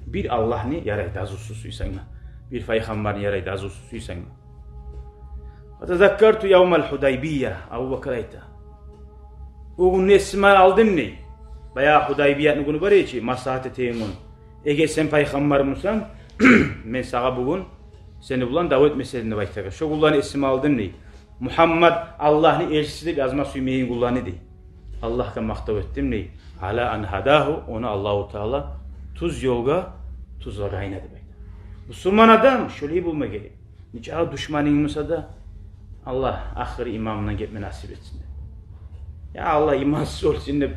Бир Аллагьны ярай дазусу сюйсенг де, бир пайхаммарны ярай дазусу сюйсенг де. Ва тазаккарту явмал Гьудайбия, Абубакар айта. О гюнню эсиме алдым дей. Баягъы Гьудайбиятны гюню бар эди чи, маслагьат этеген гюн. Эгер сен пайхаммар бусанг, мен сагъа бугюн сени булан дав этмес эдим деп айтагъан. Шо гюнлени эсиме алдым дей. Мугьаммад Аллагьны элчиси деп язма сюймейген гюнлени дей. Аллагьгъа макътав этдим дей. Ала ан гьадагьу, ону Аллагьу Таала тюз ёлгъа тюзлеген деп айта. Бусурман адам шолай болма герек. Нечакъы душманынг буса да, Аллагь ахыры иман булан гетме насип этсин деп. Я Аллагь, имансыз оьлсюн деп,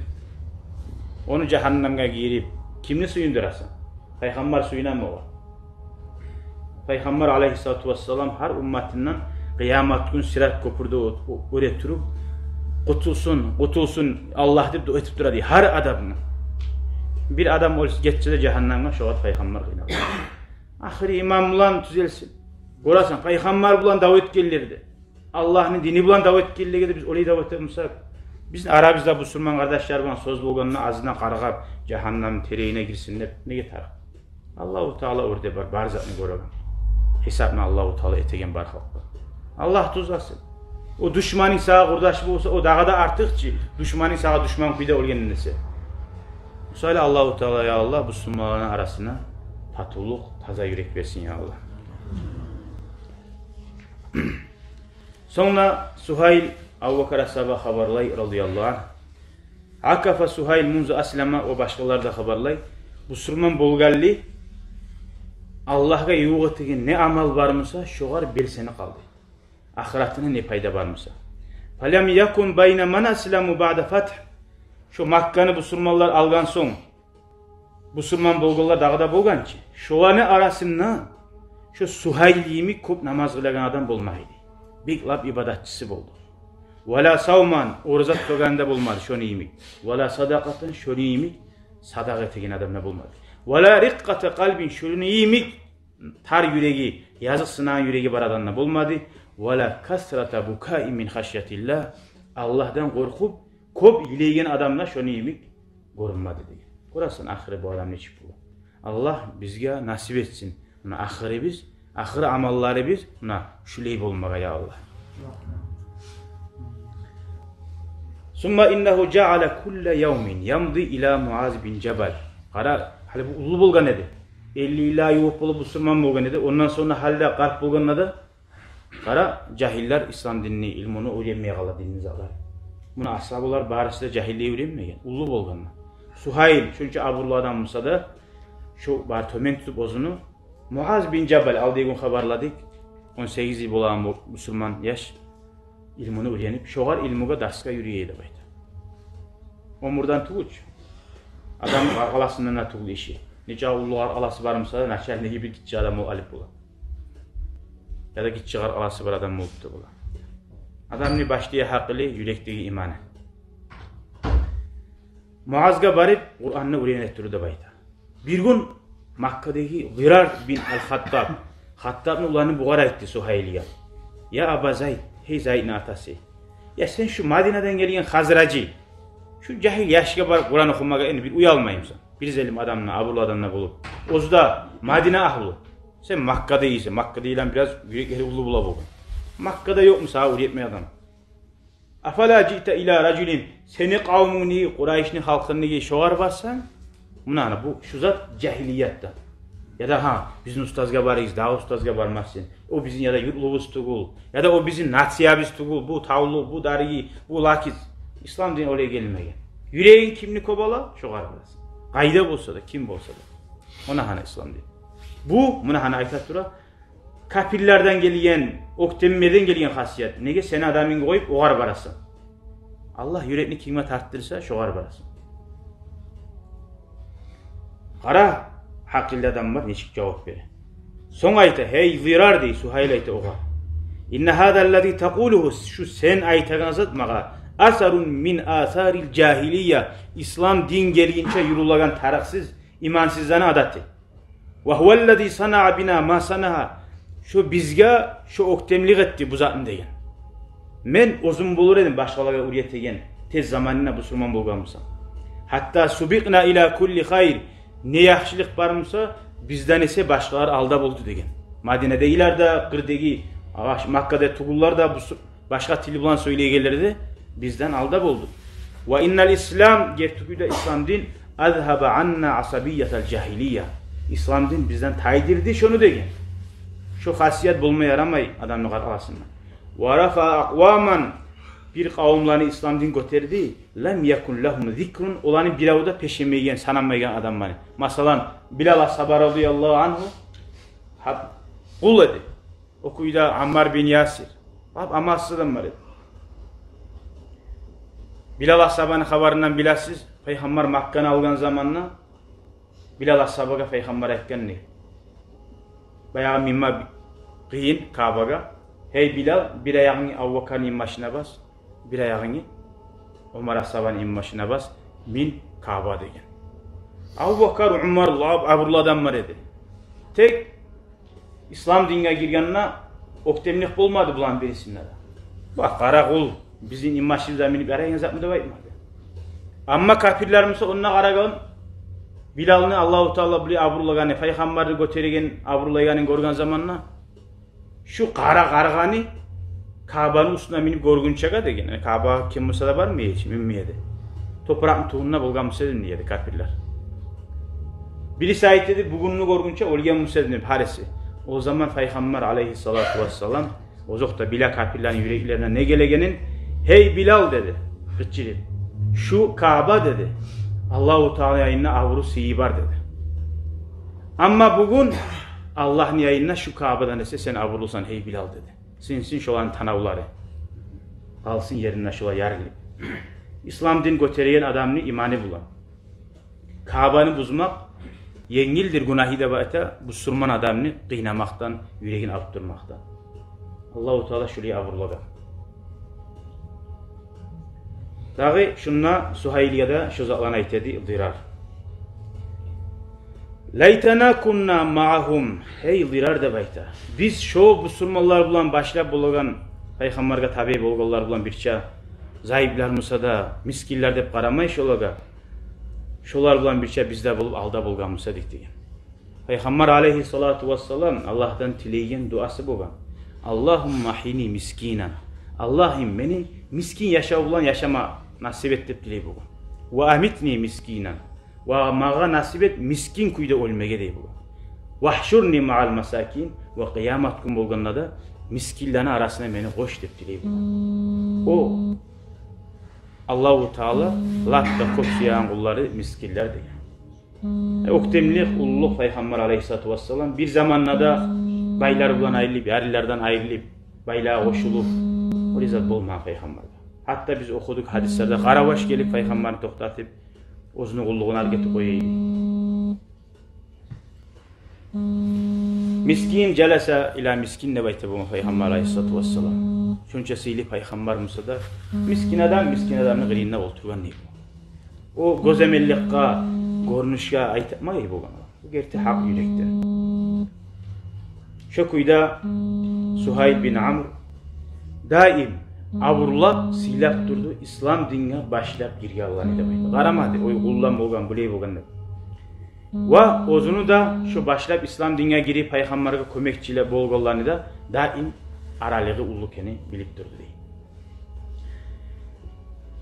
ону жагьаннемге гийирип, кимни сююндюресен? Пайхаммар сююнеми огъар? Пайхаммар алайгьиссалату вассалам гьар умматындан къыямат гюн Сират кёпюрде о-, о-, оьре туруп, къутулсун, къутулсун Аллагь деп дуа этип тура дей гьар адамгъа. Бир адам оьлсюн, гетсе де жагьаннемге, шогъар пайхаммар къыйналгъан. Ахыры иман булан тюзелсин. Гёресен, пайхаммар булан дав этгенлер де, Аллагьны дини булан дав этгенлеге де биз олай дав этебиз бусакъ, бизин арабызда бусурман къардашлар булан сёз болгъанда, азындан къаргъап, жагьаннем теренине гирсин деп неге тарыкъ? Аллагьу Таала оьрде бар, бар затны гёреген. Гьисапны Аллагьу Таала этеген бар халкъгъа. Аллагь тюзлесин. О душманынг сагъа къурдаш болса, о дагъы да артыкъ чы, душманынг сагъа душман кюйде оьлгенинг эсе. Шолай Аллагьу Таала, я Аллагь, бусурманланы арасына татывлукъ, таза юрек берсин, я Аллагь. Сонг да Сугьайл, Абубакар асгьаба хабарлай, радияллагьу ангь. Акафа Сугьайл мунзу аслама, ва башгъалар да хабарлай. Бусурман болгъанлы Аллагьгъа ювукъ этеген не амал бар буса, шогъар белсенип къалды. Ахыратына не пайда бар буса. Фалам якун байна ман асламу баъда фатгь. Шо Макканы бусурманлар алгъан сонг, бусурман болгъанлар дагъы да болгъан чы. Шоланы арасында шо Сугьайл йимик кёп намаз къылагъан адам болмай эди. Бек лап ибадатчысы болду. Вала савман, ораза тутагъан да болмады шону йимик. Вала садакъатан, шону йимик садагъа этеген адам да болмады. Вала рикъкъата къалбин, шону йимик тар юреги, языкъсынагъан юреги бар адам да болмады. Вала касрата букаин мин хашятиллагь, Аллагьдан къоркъуп кёп йылайгъан адам да шону йимик гёрюнмеди деген. Гёресен, ахыры бу адам нечик бола. Аллагь бизге насип этсин. Муна ахырыбыз, ахыры амалларыбыз муна шулай болмагъа, я Аллагь. Сумма иннагьу жаъала кулла явмин ямди ила Муаз бин Жабал. Къара, гьали бу уллу болгъан эди. Элли йылгъа ювукъ болуп бусурман болгъан эди. Ондан сонг гьали де къарт болгъанда да, къара, жагьиллер ислам динни, илмуну уьйренмей къала, динни затлар. Муна асгьабалар барысы да жагьиллей уьйренмеген, уллу болгъанда. Сугьайл шунча абурлу адам буса да, шо бары тёбен тутуп оьзюню, Муаз бин Жабал, алдагъы гюн хабарладыкъ, он сегиз йыл болагъан бу-, бусурман яш, илмуну уьйренип, шогъар илмугъа дарсгъа юрюй эди деп айта. Омурдан тюгюл чю. Адам къаркъарасындан да тюгюл иши. Нече уллу къаркъарасы бар буса да, начальный йимик гиччи адам ол алып бола. Яда гиччи къаркъарасы бар адам болуп да бола. Адамны башдагъы гьакъылы, юрекдеги иманы. Муазгъа барып, Къуранны уьйренме турду деп айта. Бир гюн Маккадагъы Зирар бин ал-Хаттаб, Хаттабны уланы бугъар айтды, Сугьайлиге: «Я Аба Зайд, гьей Зайдны атасы, я сен шу Мадинадан гелген хазражи, шу жагьил яшгъа барып Къуран охумагъа энни бир уялмаймысан? Бир зелим адамны, абурлу адамны болуп, оьзю де Мадина агьлю. Сен Маккада эсен, Маккадагъыланы бираз юреклери уллу бола болгъан. Маккада ёкъму сагъа уьйретме адам? Афала жиъта ила ражулин, сени къавмунгну, Къурайшны халкъынгны шогъар барсанг?» Муна гьана бу, шу зат жагьилиятда. Я да, гьа, бизин устазгъа барыгъыз, дагъы устазгъа бармасын. О бизин я да юртлубуз тюгюл, я да о бизин нациябыз тюгюл, бу тавлу, бу дариги, бу лакиз. Ислам дин олай гелмеген. Юрегинг кимни кёп ала, шогъар барасан. Къайда болса да, ким болса да. Муна гьана ислам дин. Бу, муна гьана айта тура, капирлерден гелген, оьктемлерден гелген хасият. Неге сен адамынгны къоюп, огъар барасан? Аллагь юрекни кимге тартдырса, шогъар барасан. Къара, гьакъыллы адамлар нечик жавап бере. Сонг айта: «Гьей Зирар, — дей, Сугьайл айта огъар, — инна гьаза ллази такъулугьу, шу сен айтагъан зат магъа, асарун мин асарил жагьилия, ислам дин гелгинче юрюлеген тарыкъсыз, имансызланы адаты. Ва гьува ллази санаа бина ма санаа, шо бизге шо оьктемлик этди бу затны», — деген. «Мен оьзюм болур эдим башгъалагъа уьйретеген, тез заманына бусурман болгъан бусам. Гьатта субикъна ила кулли хайр, не яхшылыкъ бар буса, бизден эсе башгъалар алда болду», — деген. Мадинадагъылар да, къырдагъы, агъаш, Маккада тюгюллер де, бусу-, башгъа тил булан сёйлейгенлер де бизден алда болду. «Ва иннал ислам, герти кюйде ислам дин, азгьаба анна асабиятал жагьилия, ислам дин бизден тайдырды шону», — деген. Шо хасият болма ярамай адамны къаркъарасында. «Ва рафаа акъваман, бир къавумланы ислам дин гётерди, лам якун лагьум зикрун, оланы бирев де пешемейген, санамайгъан адамланы». Масала, Билал асгьаба радияллагьу ангьу, гьа, къул эди. О кюйде Аммар бин Ясир. Лап амалсыз адам бар эди. Билал асгьабаны хабарындан билесиз, Пайхаммар Макканы алгъан заманда Билал асгьабагъа Пайхаммар айтгъан дей: «Баягъы минме къыйын Каабагъа. Гьей Билал, бир аягъынгны Абубакарны инбашына бас, бир аягъынгны Омар асгьабаны инбашына бас, мин Кааба», — деген. Абубакар, Омар лап абурлу адамлар эди. Тек ислам динге гиргенде оьктемлик болмады буланы бирисинде де. «Бакъ, къара къул, бизин инбашыбызгъа минип ярайгъан затмы?» — деп айтмады. Амма капирлер буса онда къарагъан, Билалны Аллагьу Таала булай абурлагъаны, Пайхаммарны гётереген, абурлайгъанын гёрген заманда, шу къара къаргъаны Каабаны уьстюне минип гёргюнчеге деген. Яни Кааба ким буса да бармай эди, минмей эди. Топуракъны тюбюнде болгъан буса эдим дей эди капирлер. Бириси айта эди, бугюнню гёргюнче оьлген буса эдим деп, гьариси. О заман Пайхаммар алайгьиссалату вассалам, озокъда, биле капирлени юреклерине не гелегенин: «Гьей Билал, — деди, къычырып, — шу Кааба, — деди, — Аллагьу Тааланы янында абуру, сыйы бар, — деди. — Амма бугюн Аллагьны янында шу Каабадан эсе сен абурлусан, гьей Билал, — деди. — Сынсын шоланы танавлары, къалсын еринде шолар ярылып». Ислам дин гётереген адамны иманы булан. Каабаны бузмакъ енгилдир гюнагьы деп айта бусурман адамны къыйнамакъдан, юрегин алып турмакъдан. Аллагьу Таала шулай абурлагъан. Дагъы шунда Сугьайлиге де шо затланы айта эди Дирар. «Лайтана кунна маъагьум», гьей Дирар, деп айта. Биз шо бусурманлар булан, башлап болагъан, Пайхаммаргъа табиъ болгъанлар булан бирче, зайыплар буса да, мискинлер деп къарамай шолагъа, шолар булан бирче биз де болуп алда болгъан буса эдик деген. Пайхаммар алайгьиссалату вассалам Аллагьдан тилейген дуасы болгъан: «Аллагьумма агьйини мискинан». «Аллагьым, мени мискин яшав булан яшама насип эт», — деп тилей болгъан. «Ва амитни мискинан». «Ва магъа насип эт мискин кюйде оьлмеге», — дей болгъан. «Вагьшурни маъал масакин», ва къыямат гюн болгъанда да мискинлени арасына мени къош деп тилей болгъан. О Аллагьу Таала лап да кёп сюеген къуллары мискинлер деген. Э, оьктемлик, уллулукъ Пайхаммар алайгьиссалату вассалам бир заманда да байлар булан айрылып, ярлылардан айрылып, байлагъа къошулуп, олай зат болмагъан Пайхаммаргъа. Гьатта биз охудукъ гьадислерде, къара баш гелип Пайхаммарны токътатып, оьзюню къуллугъун арек этип къоя эди. «Мискин жаласа ила мискин», — деп айта болгъан Пайхаммар алайгьиссалату вассалам. Шонча сыйлы Пайхаммар буса да, мискин адам мискин адамны къырыйында олтургъан дей. О гёземелликге, гёрюнюшге айтмай болгъан. Бу герти гьакъ юрекден. Шо кюйде Сугьайб бин Амр даим абурлап, сыйлап турду ислам динге башлап гиргенлени деп айта. Къарамады, ой, къулдан болгъан, булай болгъан деп. Ва оьзюню де шо башлап ислам динге гирип, пайхаммаргъа кёмекчилер болгъанланы да даим аралыгъы уллу экенни билип турду дей.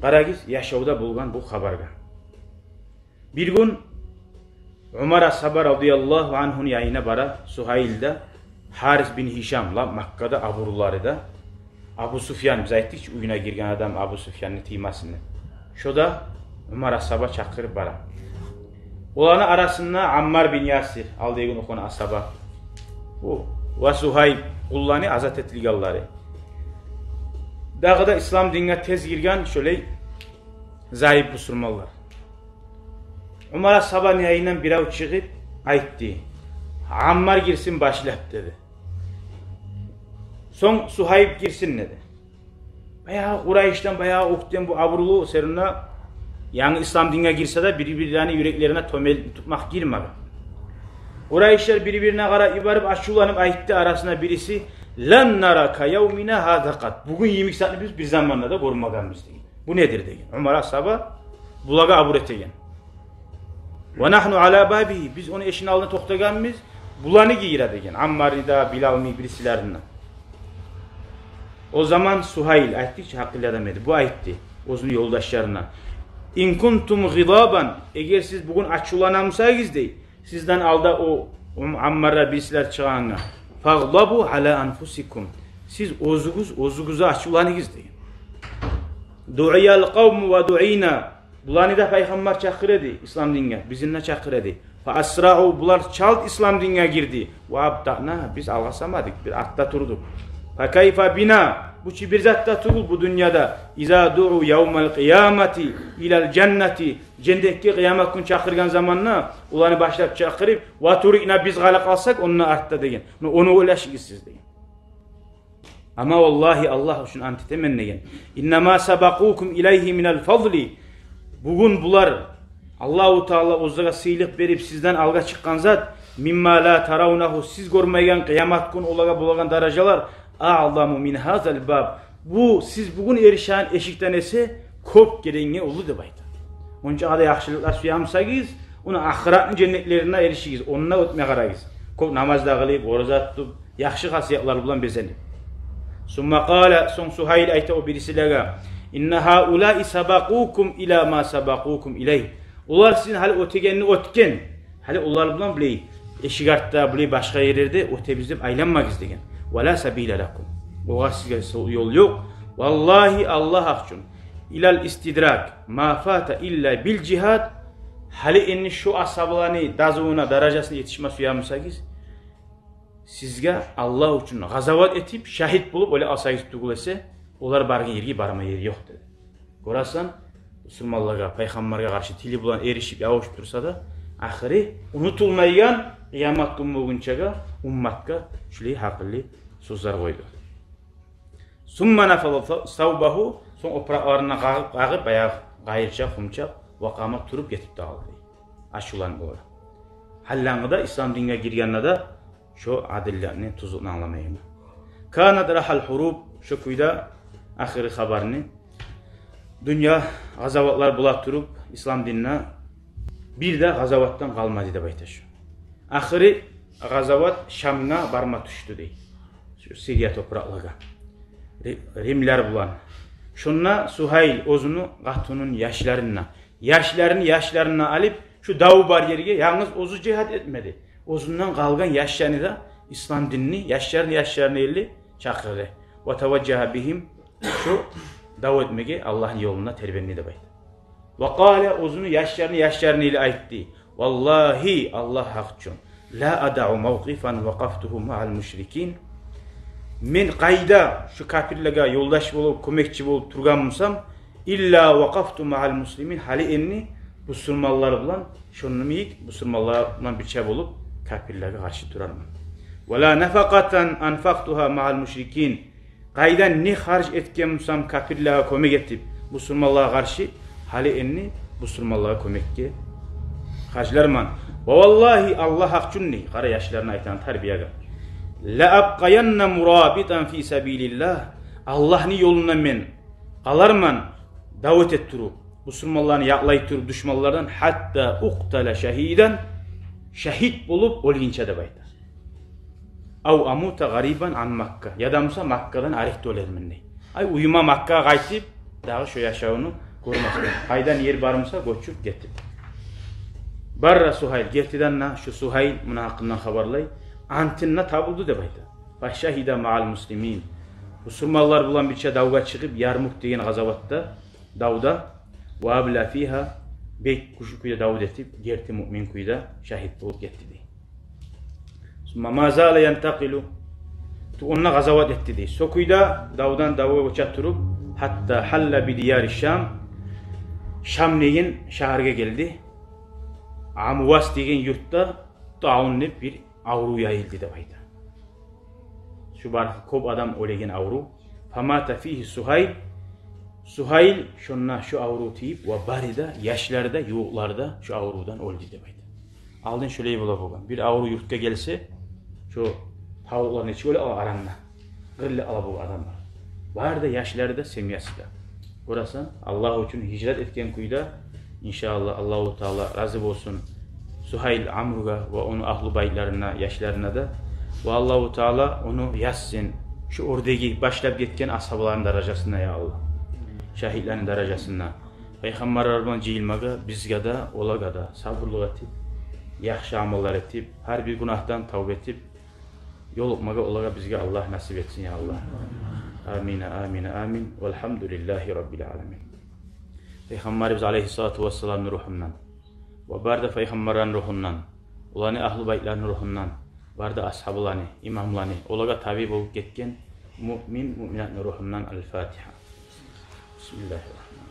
Къарагъыз, яшавда болгъан бу хабаргъа. Бир гюн Умар асгьаба радияллагьу ангьуну янына бара Сугьайл да, Гьарис бин Гьишам, ла Маккада абурлары да, Абу Суфьян, биз айтдыкъ чы, уьюне гирген адам Абу Суфьянны тиймесин деп. Шо да Умар асгьаба чакъырып бара. Оланы арасында Аммар бин Ясир, алдагъы гюн охугъан асгьаба. Бу ва Сугьайб, къулланы азат этилгенлери. Дагъы да ислам динге тез гирген шолай заип бусурманлар. Умар асгьабаны янындан бирев чыгъып айтды: «Аммар гирсин башлап», — деди. Сонг Сугьайб гирсин деди. Баягъы Къурайышдан, баягъы оьктем бу абурлу серунда, янгы ислам динге гирсе де, бир-бирлени юреклерине тёмел тутмакъ гирмеген. Къурайышлар бир-бирине къарап йиберип, ачувланып айтды арасында бириси: «Лам нара ка явмина гьаза къат». «Бугюн йимик затны биз бир заманда да гёрмегенбиз», — деген. «Бу недир?» — деген. Умар асгьаба булагъа абур этеген. «Ва нагьну ала бабигьи», биз ону эшигини алдына токътагъанбыз, буланы гийире деген. Аммарны да, Билалны, бирисилерин де. О заман Сугьайл, айтдыкъ чы, гьакъыллы адам эди, бу айтды оьзюню ёлдашларына: «Ин кунтум гъидабан», эгер сиз бугюн ачувлана бусагъыз дей, сизден алда о Ум-, Аммарра бирисилер чыгъангъа, «фагъдабу ала анфусикум», сиз оьзюгюз оьзюгюзге ачувланыгъыз деген. «Дуиял къавму ва дуина», буланы да пайхаммар чакъыра эди ислам динге, бизин де чакъыра эди. «Фа асрау», булар чалт ислам динге гирди. «Ва абтана», биз алгъасамадыкъ, биз артда турдукъ. «Фа кайфа бина», бу чу бир зат да тюгюл бу дюньяда. «Иза дуу явмал къиямати илал жаннати», женнетге къыямат гюн чакъыргъан заманда, оланы башлап чакъырып, «ва турикна», биз къала къалсакъ, онда артда деген. Муна ону ойлашыгъыз сиз деген. «Амма валлагьи», Аллагь учун ант этемен деген. «Иннама сабакъукум илайгьи минал фадли». Бугюн булар, Аллагьу Таала оьзлеге сыйлыкъ берип, сизден алгъа чыкъгъан зат, «мимма ла таравнагьу», сиз гёрмейген къыямат гюн олагъа болагъан даражалар, «аъзаму мин гьазал баб». Бу сиз бугюн эришеген эшикден эсе кёп керенге уллу деп айта. Онча да яхшылыкълар сюе бусагъыз, ону ахыратны женнетлерине эришигиз, онда оьтме къарагъыз. Кёп намаз да къылып, ораза тутуп, яхшы хасиятлар булан безенип. Сумма къала, сонг Сугьайл айта о бирисилеге: «Инна гьаулаи сабакъукум ила ма сабакъукум илайгь». Олар сизин гьали оьтегенни оьтген. Гьали олар булан булай эшик артда, булай башгъа ерлерде оьтебиз деп айланмагъыз деген. «Ва ла сабила лакум». Огъар сизге сол ёл ёкъ. Валлагьи, Аллагь гьакъ учун. «Илал истидрак ма фата илла бил жигьад». Гьали энни шо асгьабаланы дазувуна, даражасына етишме сюе бусагъыз, сизге Аллагь учун къазават этип, шагьит болуп оьле алсагъыз тюгюл эсе, олар баргъан ерге барма ер ёкъ деди. Гёресен, бусурманлагъа, пайхаммаргъа къаршы тили булан эришип, явушуп турса да, ахыры унутулмайгъан, къыямат гюн болгъунчагъа умматгъа шулай гьакъыллы сёзлер къойду. «Сумма нафаза савбагьу», сонг опуракъларын къагъып, къагъып, баягъы къайырча, хумча, «ва къама», туруп гетип де къалды. Ачувланып олар. Гьаллангы да ислам динге гиргенде де шо адилликни, тюзлюкню англамайгъан. «Канат рагьал гьуруб», шо кюйде ахыры хабарны, дюнья къазаватлар бола туруп, ислам динде бир де къазаватдан къалмады деп айта шо. Ахыры къазават Шамгъа барма тюшдю дей. Шо Сирия топуракълагъа. Ри-, римлер булан. Шонда Сугьайл оьзюню къатынын, яшларын да, яшларын, яшларын да алып, шо дав бар ерге, янгыз оьзю жигьад этмеди. Оьзюнден къалгъан яшланы да ислам динни, яшларын, яшларын элли чакъырды. «Ва таважжагьа бигьим», шо дав этмеге Аллагьны ёлунда тербенди деп айта. «Ва къала», оьзюню яшларын, яшларын элли айтды: «Валлагьи, Аллагь гьакъ учун, ла адау мавкъифан вакъафтугьу магьал мушрикин». Мен къайда шо капирлеге ёлдаш болуп, кёмекчи болуп тургъан бусам, «илла вакъафту магьал муслимин», гьали энни бусурманлар булан, шону йимик бусурманлар булан бирче болуп, капирлеге къаршы турарман. «Ва ла нафакъатан анфакътугьа магьал мушрикин». Къайда не харж этген бусам капирлеге кёмек этип, бусурманлагъа къаршы, гьали энни бусурманлагъа кёмекге харжларман. Ва валлагьи, Аллагь гьакъ учун, дей, къара, яшларына айтагъан тарбиягъа. Ла абкъаянна мурабитан фи сабилиллагь. Аллагьны ёлунда мен къаларман, дав эте туруп, бусурманланы якълай туруп душманлардан, гьатта укътала шагьидан, шагьит болуп оьлгюнче деп айта. Ав амута гъарибан ан Макка. Яда буса Маккадан арекде оьлермен, дей. Ай, уьюме Маккагъа къайтып, дагъы шо яшавну гёрмесмен. Къайдан ер бар буса гёчюп гетип. Барра Сугьайл, гертиден де, шу Сугьайл, муну гьакъындан хабарлай, антында табулду деп айта. Фа шагьида маал муслимин. Бусурманлар булан бирче давгъа чыгъып, Ярмук деген къазаватда, давда, ва абла фигьа, бек гючлю кюйде дав этип, герти муъмин кюйде шагьит болуп гетди, дей. Сумма ма зала янтакъилу. Ту онда къазават этди, дей. Со кюйде давдан давгъа гёче туруп, гьатта гьалла би дияри Шам. Шам деген шагьаргъа гелди. Амвас деген юртда таун деп бир аврув яйылды деп айта. Шу бар кёп адам оьлеген аврув. Фамата фигьи Сугьайл. Сугьайл шонда шу аврув тийип, ва бары да яшлар да, ювукълар да шу аврувдан оьлдю деп айта. Алдын шолай бола болгъан. Бир аврув юртгъа гелсе, шо тавукълар нечик оьле ала аранда. Къырылып ала болгъан адамлар. Бары да яшлар да, семьясы да. Гёресен, Аллагь учун гьижрат этген кюйде, иншааллагь, Аллагьу Таала рази болсун Сугьайл Амругъа ва ону агьлу байтларына, яшларына да. Ва Аллагьу Таала ону язсын шу оьрдеги башлап гетген асгьабаланы даражасына, я Аллагь. Шагьитлени даражасына. Пайхаммарлар булан жыйылмагъа бизге де, олагъа да сабурлукъ этип, яхшы амаллар этип, гьар бир гюнагьдан тавба этип, ёлукъмагъа олагъа бизге Аллагь насип этсин, я Аллагь. Амин, амин, амин. Валгьамдулиллагьи раббил аламин. Пайхаммарыбыз алайгьиссалату вассаламны ругьундан, ва бары да пайхаммарланы ругьундан, оланы агьлу байтларыны ругьундан, бары да асгьабаланы, имамланы, олагъа таби болуп гетген муъмин, муъминатны ругьундан. Аль-Фатигьа. Бисмиллагьир рагьманир